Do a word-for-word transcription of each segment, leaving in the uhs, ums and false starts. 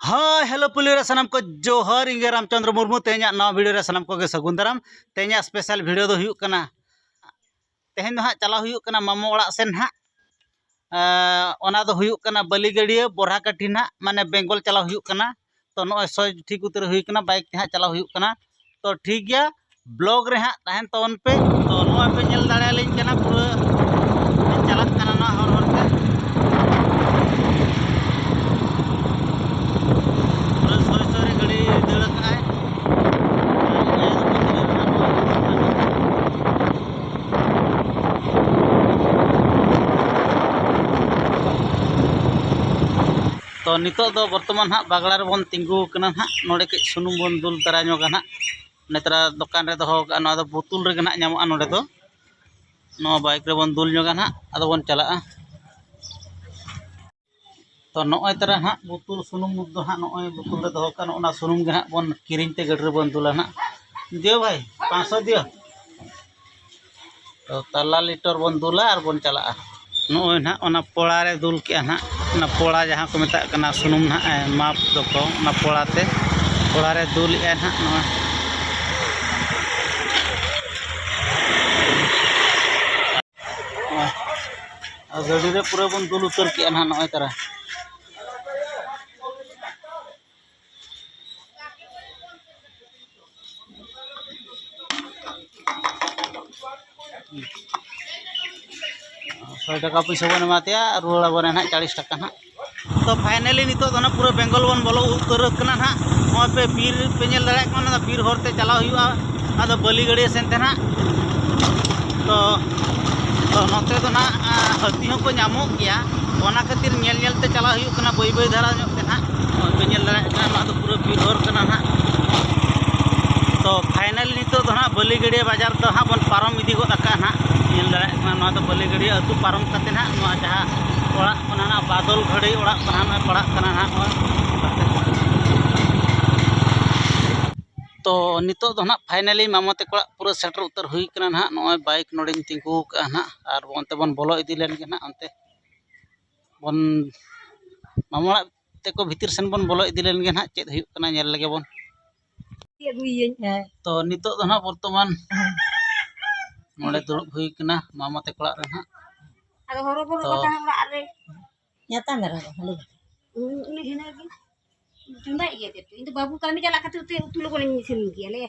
ᱦᱟᱭ, hello, ᱯᱩᱞᱤ ᱨᱮ ᱥᱟᱱᱟᱢ ᱠᱚ ᱡᱚᱦᱟᱨ᱾ ᱤᱧ ᱜᱮ ᱨᱟᱢᱪᱚᱸᱫᱽᱨᱚ ᱢᱩᱨᱢᱩ᱾ ᱛᱮᱦᱮᱧᱟᱜ ᱱᱟᱣᱟ ᱵᱷᱤᱰᱤᱭᱳ ᱨᱮ ᱥᱟᱱᱟᱢ ᱠᱚᱜᱮ ᱥᱟᱹᱜᱩᱱ ᱫᱟᱨᱟᱢ᱾ ᱛᱮᱦᱮᱧᱟᱜ ᱥᱯᱮᱥᱟᱞ ᱵᱷᱤᱰᱤᱭᱳ ᱫᱚ ᱦᱩᱭᱩᱜ ᱠᱟᱱᱟ, ᱛᱮᱦᱮᱧ ᱫᱚ ᱦᱟᱸᱜ ᱪᱟᱞᱟᱣ ᱦᱩᱭᱩᱜ ᱠᱟᱱᱟ ᱢᱟᱢᱚ ᱚᱲᱟᱜ ᱥᱮᱱ ᱦᱟᱸᱜ᱾ ᱮᱸ, ᱚᱱᱟ ᱫᱚ ᱦᱩᱭᱩᱜ ᱠᱟᱱᱟ ᱵᱟᱹᱞᱤᱜᱟᱹᱲᱭᱟᱹ, ᱵᱚᱨᱦᱟᱠᱟᱹᱴᱷᱤ ᱱᱟᱦᱟᱜ, ᱢᱟᱱᱮ ᱵᱮᱝᱜᱚᱞ ᱪᱟᱞᱟᱣ ᱦᱩᱭᱩᱜ ᱠᱟᱱᱟ᱾ ᱛᱚ ᱱᱚᱜᱼᱚᱭ ᱥᱚᱡᱽ ᱴᱷᱤᱠ ᱩᱛᱟᱹᱨ ᱦᱩᱭ ᱠᱟᱱᱟ, ᱵᱟᱭᱤᱠ ᱛᱮ ᱦᱟᱸᱜ ᱪᱟᱞᱟᱣ ᱦᱩᱭᱩᱜ ᱠᱟᱱᱟ᱾ ᱛᱚ ᱴᱷᱤᱠ ᱜᱮᱭᱟ, ᱵᱞᱚᱜ ᱨᱮ ᱦᱟᱸᱜ ᱛᱟᱦᱮᱱ ᱛᱟᱵᱚᱱ ᱯᱮ᱾ ᱛᱚ ᱱᱚᱜᱼᱚᱭ ᱯᱮ ᱧᱮᱞ ᱫᱟᱲᱮᱭᱟᱞᱤᱧ ᱠᱟᱱᱟ, ᱯᱩᱨᱟᱹ ᱪᱟᱞᱟᱜ ᱠᱟᱱᱟ ᱱᱚᱣᱟ ᱦᱚᱨ ᱦᱚᱨ ᱛᱮ᱾ ᱯᱩᱨᱟᱹ ᱥᱚᱭ ᱥᱚᱭ ᱨᱮ ᱜᱟᱹᱰᱤ ᱫᱟᱹᱲ ᱟᱠᱟᱫᱼᱟᱭ᱾ ᱛᱚ ᱱᱤᱛᱚᱜ ᱫᱚ ᱵᱚᱨᱛᱚᱢᱟᱱ ᱦᱟᱸᱜ ᱵᱟᱜᱽᱲᱟ ᱨᱮᱵᱚᱱ ᱛᱤᱸᱜᱩ ᱟᱠᱟᱱᱟ ᱦᱟᱸᱜ᱾ ᱱᱚᱰᱮ ᱠᱟᱹᱡ ᱥᱩᱱᱩᱢ ᱵᱚᱱ ᱫᱩᱞ ᱛᱟᱨᱟ ᱧᱚᱜᱟ ᱦᱟᱸᱜ᱾ ᱱᱮᱛᱟᱨ ᱫᱚᱠᱟᱱ ᱨᱮ ᱫᱚᱦᱚ ᱠᱟᱜᱼᱟ, ᱱᱚᱣᱟ ᱫᱚ ᱵᱳᱛᱚᱞ ᱨᱮᱜᱮ ᱦᱟᱸᱜ ᱧᱟᱢᱚᱜᱼᱟ ᱱᱚᱰᱮ ᱫᱚ᱾ ᱱᱚᱣᱟ ᱵᱟᱭᱤᱠ ᱨᱮᱵᱚᱱ ᱫᱩᱞ ᱧᱚᱜᱟ ᱦᱟᱸᱜ, ᱟᱫᱚ ᱵᱚᱱ ᱪᱟᱞᱟᱜᱼᱟ᱾ ᱛᱚ ᱱᱚᱜᱼᱚᱭ ᱛᱟᱨᱟ ᱦᱟᱸᱜ ᱵᱳᱛᱚᱞ ᱥᱩᱱᱩᱢ ᱫᱚ ᱦᱟᱸᱜ ᱱᱚᱜᱼᱚᱭ ᱵᱳᱛᱚᱞ ᱨᱮ ᱫᱚᱦᱚ ᱠᱟᱜᱼᱟ, ᱚᱱᱟ ᱥᱩᱱᱩᱢ ᱜᱮ ᱦᱟᱸᱜ ᱵᱚᱱ ᱠᱤᱨᱤᱧ ᱛᱮ ᱜᱟᱹᱰᱤ ᱨᱮᱵᱚᱱ ᱫᱩᱞᱟ ᱦᱟᱸᱜ᱾ ᱫᱤᱭᱳ ᱵᱷᱟᱭ, ᱯᱟᱸᱪᱥᱚ ᱫᱤᱭᱳ᱾ ᱛᱚ ᱛᱟᱞᱟ ᱞᱤᱴᱟᱨ ᱵᱚᱱ ᱫᱩᱞᱟ ᱟᱨ ᱵᱚᱱ ᱪᱟᱞᱟᱜᱼᱟ᱾ ᱱᱚᱜᱼᱚᱭ ᱱᱟᱦᱟᱜ ᱚᱱᱟ ᱯᱚᱲᱟ ᱨᱮ ᱫᱩᱞ ᱠᱮᱜᱼᱟ ᱱᱟᱦᱟᱜ, ᱚᱱᱟ ᱯᱚᱲᱟ ᱡᱟᱦᱟᱸ ᱠᱚ ᱢᱮᱛᱟᱜ ᱠᱟᱱᱟ ᱥᱩᱱᱩᱢ ᱱᱟᱦᱟᱜ, ᱮ, ᱢᱟᱯ ᱫᱚᱠᱚ, ᱚᱱᱟ ᱯᱚᱲᱟ ᱛᱮ, ᱯᱚᱲᱟ ᱨᱮ ᱫᱩᱞᱮᱜᱼᱟᱭ ᱱᱟᱦᱟᱜ ᱱᱚᱣᱟ᱾ ᱟᱨ ᱜᱟᱹᱰᱤ ᱨᱮ ᱯᱩᱨᱟᱹ ᱵᱚᱱ ᱫᱩᱞ ᱩᱛᱟᱹᱨ ᱠᱮᱜᱼᱟ ᱱᱟᱦᱟᱜ ᱱᱚᱜᱼᱚᱭ ᱛᱟᱨᱟ᱾ ᱥᱚᱭ ᱴᱟᱠᱟ ᱯᱩᱭᱥᱟᱹ ᱵᱚᱱ ᱮᱢᱟ ᱛᱮᱭᱟ, ᱨᱩᱣᱟᱹᱲ ᱟᱵᱚᱱ ᱱᱟᱦᱟᱜ ᱪᱟᱲᱤᱥ ᱴᱟᱠᱟ ᱱᱟᱦᱟᱜ᱾ ᱛᱚ finally ᱱᱤᱛᱚᱜ ᱫᱚ ᱱᱟᱦᱟᱜ ᱯᱩᱨᱟᱹ ᱵᱮᱝᱜᱚᱞ ᱵᱚᱱ ᱵᱚᱞᱚ ᱩᱛᱟᱹᱨ ᱠᱟᱱᱟ ᱱᱟᱦᱟᱜ᱾ ᱱᱚᱜᱼᱚᱭ ᱯᱮ ᱵᱤᱨ ᱯᱮ ᱧᱮᱞ ᱫᱟᱲᱮᱭᱟᱜ ᱠᱟᱱᱟ, ᱚᱱᱟ ᱫᱚ ᱵᱤᱨ ᱦᱚᱨ ᱛᱮ ᱪᱟᱞᱟᱣ ᱦᱩᱭᱩᱜᱼᱟ᱾ ᱟᱫᱚ ᱵᱟᱹᱞᱤ ᱜᱟᱹᱲᱭᱟᱹ ᱥᱮᱱ ᱛᱮ ᱱᱟᱦᱟᱜ᱾ ᱛᱚ, ᱛᱚ ᱱᱚᱛᱮ ᱫᱚ ᱱᱟᱦᱟᱜ, ᱟ, ᱦᱟᱹᱛᱤ ᱦᱚᱸᱠᱚ ᱧᱟᱢᱚᱜ ᱜᱮᱭᱟ, ᱚᱱᱟ ᱠᱷᱟᱹᱛᱤᱨ ᱧᱮᱞ ᱧᱮᱞ ᱛᱮ ᱪᱟᱞᱟᱣ ᱦᱩᱭᱩᱜ ᱠᱟᱱᱟ ᱵᱟᱹᱭ ᱵᱟᱹᱭ ᱫᱷᱟᱨᱟ ᱧᱚᱜ ᱛᱮ ᱱᱟᱦᱟᱜ᱾ ᱱᱚᱜᱼᱚᱭ ᱯᱮ ᱧᱮᱞ ᱫᱟᱲᱮᱭᱟᱜ ᱠᱟᱱᱟ, ᱱᱚᱣᱟ ᱫᱚ ᱯᱩᱨᱟᱹ ᱵᱤᱨ ᱦᱚᱨ ᱠᱟᱱᱟ ᱱᱟᱦᱟᱜ᱾ ᱛᱚ finally ᱱᱤᱛᱚᱜ ᱫᱚ ᱱᱟᱦᱟᱜ ᱵᱟᱹᱞᱤ ᱜᱟᱹᱲᱭᱟᱹ ᱵᱟᱡᱟᱨ ᱫᱚ ᱦᱟᱸᱜ ᱵᱚᱱ ᱯᱟᱨᱚᱢ ᱤᱫᱤ ᱜᱚᱫ ᱟᱠᱟᱫᱼᱟ ᱱᱟᱦᱟᱜ᱾ ᱧᱮᱞ ᱫᱟᱲᱮᱭᱟᱜ ᱠᱟᱱᱟ, ᱱᱚᱣᱟ ᱫᱚ ᱵᱟᱹᱞᱤ ᱜᱟᱹᱲᱭᱟᱹ ᱟᱹᱛᱩ ᱯᱟᱨᱚᱢ ᱠᱟᱛᱮ ᱱᱟᱦᱟᱜ ᱱᱚᱣᱟ ᱡᱟᱦᱟᱸ ᱚᱲᱟᱜ ᱠᱚ ᱱᱟᱦᱟᱜ ᱵᱟᱫᱚᱞ ᱜᱷᱟᱹᱲᱤ ᱚᱲᱟᱜ ᱠᱚ ᱱᱟᱦᱟᱜ ᱯᱟᱲᱟᱜ ᱠᱟᱱᱟ ᱱᱟᱦᱟᱜ ᱱᱚᱜᱼᱚᱭ᱾ ᱛᱚ ᱱᱤᱛᱚᱜ ᱫᱚ ᱱᱟᱦᱟᱜ finally ᱢᱟᱢᱚ ᱛᱟᱠᱚ ᱚᱲᱟᱜ ᱯᱩᱨᱟᱹ ᱥᱮᱴᱮᱨ ᱩᱛᱟᱹᱨ ᱦᱩᱭ ᱠᱟᱱᱟ ᱱᱟᱦᱟᱜ᱾ ᱱᱚᱜᱼᱚᱭ ᱵᱟᱭᱤᱠ ᱱᱚᱰᱮᱧ ᱛᱤᱸᱜᱩ ᱟᱠᱟᱫᱼᱟ ᱱᱟᱦᱟᱜ, ᱟᱨ ᱚᱱᱛᱮ ᱵᱚᱱ ᱵᱚᱞᱚ ᱤᱫᱤ ᱞᱮᱱ ᱜᱮ ᱱᱟᱦᱟᱜ, ᱚᱱᱛᱮ ᱵᱚᱱ ᱢᱟᱢᱚ ᱚᱲᱟᱜ ᱛᱮᱠᱚ ᱵᱷᱤᱛᱤᱨ ᱥᱮᱱ ᱵᱚᱱ ᱵᱚᱞᱚ ᱤᱫᱤ ᱞᱮᱱ ᱜᱮ ᱱᱟᱦᱟᱜ, ᱪᱮᱫ ᱦᱩᱭᱩᱜ ᱠᱟᱱᱟ ᱧᱮᱞ ᱞᱮᱜᱮ ᱵᱚᱱ᱾ ᱟᱹᱜᱩᱭᱟᱹᱧ, ᱦᱮᱸ᱾ ᱛᱚ ᱱᱤᱛᱚᱜ ᱫᱚ ᱱᱟᱦᱟᱜ ᱵᱚᱨᱛᱚᱢᱟᱱ ᱱᱚᱰᱮ ᱫᱩᱲᱩᱵ ᱦᱩᱭ ᱠᱟᱱᱟ ᱢᱟᱢᱟ ᱛᱟᱠᱚ ᱚᱲᱟᱜ ᱨᱮ ᱱᱟᱦᱟᱜ᱾ ᱟᱫᱚ ᱦᱚᱨᱚ ᱵᱚᱨᱚ ᱛᱚ ᱠᱟᱛᱷᱟ ᱚᱲᱟᱜ ᱨᱮ᱾ ᱧᱟᱛᱟᱢ ᱮᱨᱟ ᱫᱚ ᱦᱟᱸᱰᱮ᱾ ᱩᱱᱤ ᱦᱮᱱᱟᱭ ᱜᱮ᱾ ᱪᱚᱸᱫᱟᱭ ᱜᱮᱭᱟ ᱪᱮᱫ? ᱤᱧ ᱫᱚ ᱵᱟᱹᱵᱩ ᱠᱟᱹᱢᱤ ᱪᱟᱞᱟᱜ ᱠᱷᱟᱹᱛᱤᱨ ᱛᱮ ᱩᱛᱩ ᱞᱚᱜᱚᱱᱤᱧ ᱤᱥᱤᱱ ᱜᱮᱭᱟ ᱞᱮ᱾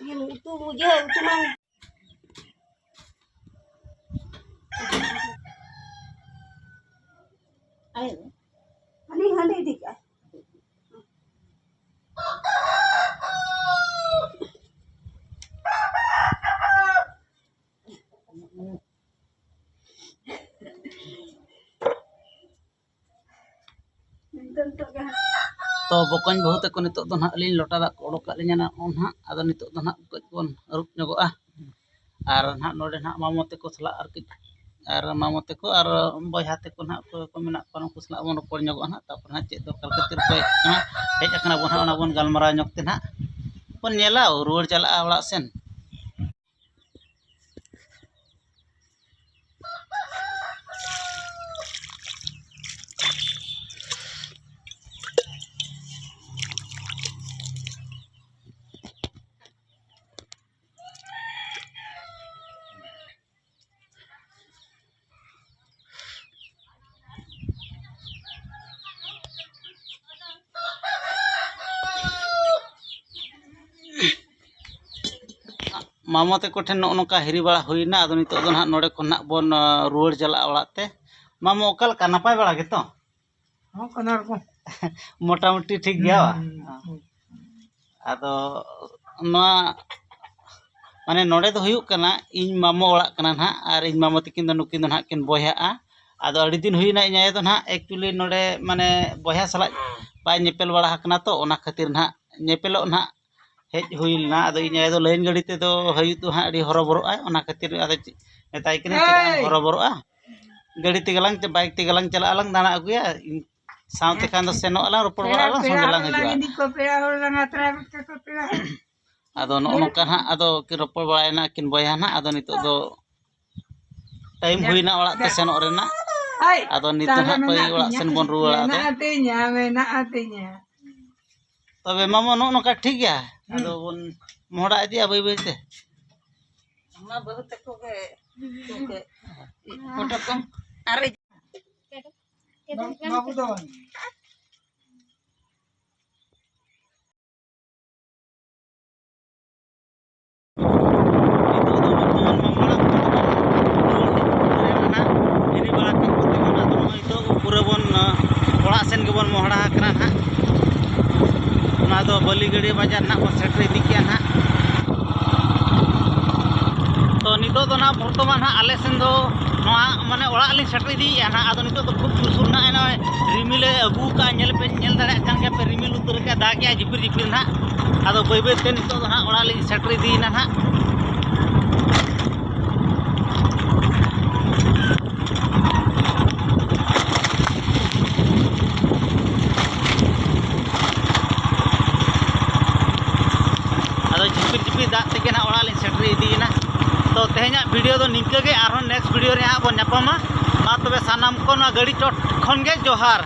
ᱤᱭᱟᱹ ᱩᱛᱩ, ᱤᱭᱟᱹ ᱩᱛᱩ ᱢᱟ᱾ ᱟᱭᱳ᱾ ᱦᱟᱹᱱᱤ ᱦᱟᱸᱰᱮ ᱤᱫᱤ ᱠᱟᱜᱼᱟᱭ᱾ ᱛᱚ ᱵᱚᱠᱚᱧ ᱵᱟᱹᱦᱩ ᱛᱟᱠᱚ ᱱᱤᱛᱚᱜ ᱫᱚ ᱱᱟᱦᱟᱜ ᱞᱤᱧ ᱞᱚᱴᱟ ᱫᱟᱜ ᱠᱚ ᱚᱰᱚᱠ ᱠᱟᱜ ᱞᱤᱧᱟ ᱱᱟᱦᱟᱜ, ᱚᱱ ᱦᱟᱸᱜ ᱟᱫᱚ ᱱᱤᱛᱚᱜ ᱫᱚ ᱱᱟᱦᱟᱜ ᱠᱟᱹᱡ ᱵᱚᱱ ᱟᱹᱨᱩᱵ ᱧᱚᱜᱚᱜᱼᱟ᱾ ᱟᱨ ᱱᱟᱦᱟᱜ ᱱᱚᱰᱮ ᱱᱟᱦᱟᱜ ᱢᱟᱢᱚ ᱛᱟᱠᱚ ᱥᱟᱞᱟᱜ ᱟᱨ ᱠᱟᱹᱡ, ᱟᱨ ᱢᱟᱢᱚ ᱛᱟᱠᱚ ᱟᱨ ᱵᱚᱭᱦᱟ ᱛᱟᱠᱚ ᱱᱟᱦᱟᱜ ᱚᱠᱚᱭ ᱠᱚ ᱢᱮᱱᱟᱜ ᱠᱚᱣᱟ, ᱩᱱᱠᱩ ᱥᱟᱞᱟᱜ ᱵᱚᱱ ᱨᱚᱯᱚᱲ ᱧᱚᱜᱚᱜᱼᱟ ᱱᱟᱦᱟᱜ᱾ ᱛᱟᱨᱯᱚᱨ ᱱᱟᱦᱟᱜ ᱪᱮᱫ ᱫᱚᱨᱠᱟᱨ ᱠᱷᱟᱹᱛᱤᱨ ᱠᱚ ᱦᱮᱡ ᱟᱠᱟᱱᱟ ᱵᱚᱱ ᱱᱟᱦᱟᱜ, ᱚᱱᱟ ᱵᱚᱱ ᱜᱟᱞᱢᱟᱨᱟᱣ ᱧᱚᱜ ᱛᱮ ᱱᱟᱦᱟᱜ ᱵᱚᱱ ᱧᱮᱞᱟ, ᱨᱩᱣᱟᱹᱲ ᱪᱟᱞᱟᱜᱼᱟ ᱚᱲᱟᱜ ᱥᱮᱱ᱾ ᱢᱟᱢᱚ ᱛᱟᱠᱚ ᱴᱷᱮᱱ ᱱᱚᱜᱼᱚ ᱱᱚᱝᱠᱟ ᱦᱤᱨᱤ ᱵᱟᱲᱟ ᱦᱩᱭᱱᱟ᱾ ᱟᱫᱚ ᱱᱤᱛᱚᱜ ᱫᱚ ᱱᱟᱦᱟᱜ ᱱᱚᱰᱮ ᱠᱷᱚᱱ ᱱᱟᱦᱟᱜ ᱵᱚᱱ, ᱟ, ᱨᱩᱣᱟᱹᱲ ᱪᱟᱞᱟᱜᱼᱟ ᱚᱲᱟᱜ ᱛᱮ᱾ ᱢᱟᱢᱚ, ᱚᱠᱟ ᱞᱮᱠᱟ, ᱱᱟᱯᱟᱭ ᱵᱟᱲᱟ ᱜᱮᱛᱚ? ᱦᱚᱸ, ᱠᱳᱱᱳ ᱨᱚᱠᱚᱢ᱾ ᱢᱚᱴᱟᱢᱩᱴᱤ ᱴᱷᱤᱠ ᱜᱮᱭᱟ, ᱵᱟᱝ? ᱦᱩᱸ, ᱦᱩᱸ᱾ ᱟᱫᱚ ᱱᱚᱣᱟ, ᱢᱟᱱᱮ, ᱱᱚᱰᱮ ᱫᱚ ᱦᱩᱭᱩᱜ ᱠᱟᱱᱟ, ᱤᱧ ᱢᱟᱢᱚ ᱚᱲᱟᱜ ᱠᱟᱱᱟ ᱱᱟᱦᱟᱜ, ᱟᱨ ᱤᱧ ᱢᱟᱢᱚ ᱛᱟᱹᱠᱤᱱ ᱫᱚ, ᱱᱩᱠᱤᱱ ᱫᱚ ᱱᱟᱦᱟᱜ ᱠᱤᱱ ᱵᱚᱭᱦᱟᱜᱼᱟ᱾ ᱟᱫᱚ ᱟᱹᱰᱤ ᱫᱤᱱ ᱦᱩᱭᱱᱟ, ᱤᱧ ᱟᱭᱳ ᱫᱚ ᱱᱟᱦᱟᱜ actually ᱱᱚᱰᱮ, ᱢᱟᱱᱮ, ᱵᱚᱭᱦᱟ ᱥᱟᱞᱟᱜ ᱵᱟᱭ ᱧᱮᱯᱮᱞ ᱵᱟᱲᱟ ᱟᱠᱟᱱᱟ, ᱛᱚ ᱚᱱᱟ ᱠᱷᱟᱹᱛᱤᱨ ᱱᱟᱦᱟᱜ ᱧᱮᱯᱮᱞᱚᱜ ᱱᱟᱦᱟᱜ ᱦᱮᱡ ᱦᱩᱭ ᱞᱮᱱᱟ᱾ ᱟᱫᱚ ᱤᱧ ᱟᱭᱳ ᱫᱚ ᱞᱟᱭᱤᱱ ᱜᱟᱹᱰᱤ ᱛᱮᱫᱚ ᱦᱤᱡᱩᱜ ᱫᱚ ᱦᱟᱸᱜ ᱟᱹᱰᱤ ᱦᱚᱨᱚᱵᱚᱨᱚᱜ ᱟᱭ, ᱚᱱᱟ ᱠᱷᱟᱹᱛᱤᱨ ᱟᱫᱚ ᱪᱮᱫ ᱢᱮᱛᱟᱭ ᱠᱟᱹᱱᱟᱹᱧ, "ᱪᱮᱫᱟᱜ ᱮᱢ ᱦᱚᱨᱚᱵᱚᱨᱚᱜᱼᱟ? ᱜᱟᱹᱰᱤ ᱛᱮᱜᱮ ᱞᱟᱝ, ᱵᱟᱭᱤᱠ ᱛᱮᱜᱮ ᱞᱟᱝ ᱪᱟᱞᱟᱜᱼᱟ, ᱞᱟᱝ ᱫᱟᱬᱟ ᱟᱹᱜᱩᱭᱟ, ᱤᱧ ᱥᱟᱶᱛᱮ ᱠᱷᱟᱱ ᱫᱚ ᱥᱮᱱᱚᱜ ᱟᱞᱟᱝ, ᱨᱚᱯᱚᱲ ᱵᱟᱲᱟᱜ ᱟᱞᱟᱝ, ᱥᱚᱸᱜᱮ ᱞᱟᱝ ᱦᱤᱡᱩᱜᱼᱟ᱾" ᱤᱫᱤ ᱠᱚ, ᱯᱮᱲᱟ ᱦᱚᱲ ᱞᱟᱝ ᱟᱛᱨᱟ ᱜᱚᱫ ᱠᱟᱠᱚ, ᱯᱮᱲᱟ ᱦᱚᱲ᱾ ᱟᱫᱚ ᱱᱚᱜᱼᱚ ᱱᱚᱝᱠᱟ ᱦᱟᱸᱜ, ᱟᱫᱚ ᱠᱤᱱ ᱨᱚᱯᱚᱲ ᱵᱟᱲᱟᱭᱮᱱᱟ ᱟᱹᱠᱤᱱ ᱵᱚᱭᱦᱟ ᱱᱟᱜ, ᱟᱫᱚ ᱱᱤᱛᱚᱜ ᱫᱚ ᱴᱟᱭᱤᱢ ᱦᱩᱭᱱᱟ ᱚᱲᱟᱜ ᱛᱮ ᱥᱮᱱᱚᱜ ᱨᱮᱱᱟᱜ᱾ ᱟᱫᱚ ᱱᱤᱛᱚᱜ ᱛᱟᱦᱞᱮ ᱦᱟᱸᱜ ᱯᱟᱹᱭ ᱢᱮᱱᱟᱜ ᱚᱲᱟᱜ ᱥᱮᱱ ᱛᱤᱧᱟ, ᱵᱚᱱ ᱨᱩᱣᱟᱹᱲᱟ᱾ ᱟᱫᱚ ᱢᱮᱱᱟᱜ ᱛᱤᱧᱟ, ᱢᱮᱱᱟᱜ ᱛᱤᱧᱟ᱾ ᱛᱚᱵᱮ ᱢᱟᱢᱚ, ᱱᱚᱜᱼᱚ ᱱᱚᱝᱠᱟ ᱴᱷᱤᱠ ᱜᱮᱭᱟ᱾ ᱦᱩᱸ᱾ ᱟᱫᱚ ᱵᱚᱱ ᱢᱚᱦᱰᱟ ᱤᱫᱤᱜᱼᱟ ᱵᱟᱹᱭ ᱵᱟᱹᱭ ᱛᱮ᱾ ᱚᱱᱟ ᱵᱟᱹᱦᱩ ᱛᱟᱠᱚ ᱜᱮ, ᱩᱱᱠᱩ ᱜᱮ᱾ ᱯᱷᱳᱴᱳ ᱠᱚ ᱟᱨ ᱵᱟᱹᱵᱩ ᱫᱚ ᱵᱟᱝ᱾ ᱱᱤᱛᱚᱜ ᱫᱚ ᱵᱚᱨᱛᱚᱢᱟᱱ ᱢᱟᱢᱚ ᱚᱲᱟᱜ ᱠᱷᱚᱱ ᱫᱚ ᱨᱩᱣᱟᱹᱲ ᱦᱮᱡ ᱠᱟᱱᱟ᱾ ᱦᱤᱨᱤ ᱵᱟᱲᱟ ᱠᱮᱫ ᱠᱚᱛᱮ ᱵᱚᱱ ᱟᱫᱚ ᱱᱚᱜᱼᱚᱭ ᱱᱤᱛᱚᱜ ᱯᱩᱨᱟᱹ ᱵᱚᱱ, ᱚᱲᱟᱜ ᱥᱮᱱ ᱜᱮᱵᱚᱱ ᱢᱚᱦᱰᱟ ᱟᱠᱟᱱᱟ ᱱᱟᱦᱟᱜ᱾ ᱚᱱᱟ ᱫᱚ ᱵᱟᱹᱞᱤᱜᱟᱹᱲᱭᱟᱹ ᱵᱟᱡᱟᱨ ᱱᱟᱦᱟᱜ ᱵᱚᱱ ᱥᱮᱴᱮᱨ ᱤᱫᱤ ᱠᱮᱜᱼᱟ ᱱᱟᱦᱟᱜ᱾ ᱛᱚ ᱱᱤᱛᱚᱜ ᱫᱚ ᱱᱟᱦᱟᱜ ᱵᱚᱨᱛᱚᱢᱟᱱ ᱦᱟᱸᱜ ᱟᱞᱮ ᱥᱮᱱ ᱫᱚ ᱱᱚᱣᱟ ᱢᱟᱱᱮ ᱚᱲᱟᱜ ᱞᱤᱧ ᱥᱮᱴᱮᱨ ᱤᱫᱤᱭᱮᱫᱼᱟ ᱱᱟᱦᱟᱜ᱾ ᱟᱫᱚ ᱱᱤᱛᱚᱜ ᱫᱚ ᱠᱷᱩᱵ ᱥᱩᱨ ᱥᱩᱨ ᱱᱟᱦᱟᱜ ᱱᱚᱜᱼᱚᱭ ᱨᱤᱢᱤᱞᱮ ᱟᱹᱜᱩ ᱟᱠᱟᱫᱼᱟ, ᱧᱮᱞ ᱯᱮ, ᱧᱮᱞ ᱫᱟᱲᱮᱭᱟᱜ ᱠᱟᱱ ᱜᱮᱭᱟ ᱯᱮ, ᱨᱤᱢᱤᱞ ᱩᱛᱟᱹᱨ ᱟᱠᱟᱫ, ᱫᱟᱜᱮᱜᱼᱟ ᱡᱷᱤᱯᱤᱨ ᱡᱷᱤᱯᱤᱨ ᱱᱟᱦᱟᱜ᱾ ᱟᱫᱚ ᱵᱟᱹᱭ ᱵᱟᱹᱭ ᱛᱮ ᱱᱤᱛᱚᱜ ᱫᱚ ᱦᱟᱸᱜ ᱚᱲᱟᱜ ᱞᱤᱧ ᱥᱮᱴᱮᱨ ᱤᱫᱤᱭᱮᱱᱟ ᱱᱟᱦᱟᱜ᱾ ᱟᱫᱚ ᱡᱷᱤᱯᱤᱨ ᱡᱷᱤᱯᱤᱨ ᱫᱟᱜ ᱛᱮᱜᱮ ᱱᱟᱦᱟᱜ ᱚᱲᱟᱜ ᱞᱤᱧ ᱥᱮᱴᱮᱨ ᱤᱫᱤᱭᱮᱱᱟ᱾ ᱛᱚ ᱛᱮᱦᱮᱧᱟᱜ ᱵᱷᱤᱰᱤᱭᱳ ᱫᱚ ᱱᱤᱝᱠᱟᱹ ᱜᱮ, ᱟᱨᱦᱚᱸ ᱱᱮᱠᱥᱴ ᱵᱷᱤᱰᱤᱭᱳ ᱨᱮ ᱦᱟᱸᱜ ᱵᱚᱱ ᱧᱟᱯᱟᱢᱟ᱾ ᱢᱟ ᱛᱚᱵᱮ ᱥᱟᱱᱟᱢ ᱠᱚ ᱱᱚᱣᱟ ᱜᱟᱹᱲᱤ ᱪᱚᱴ ᱠᱷᱚᱱ ᱜᱮ ᱡᱚᱦᱟᱨ᱾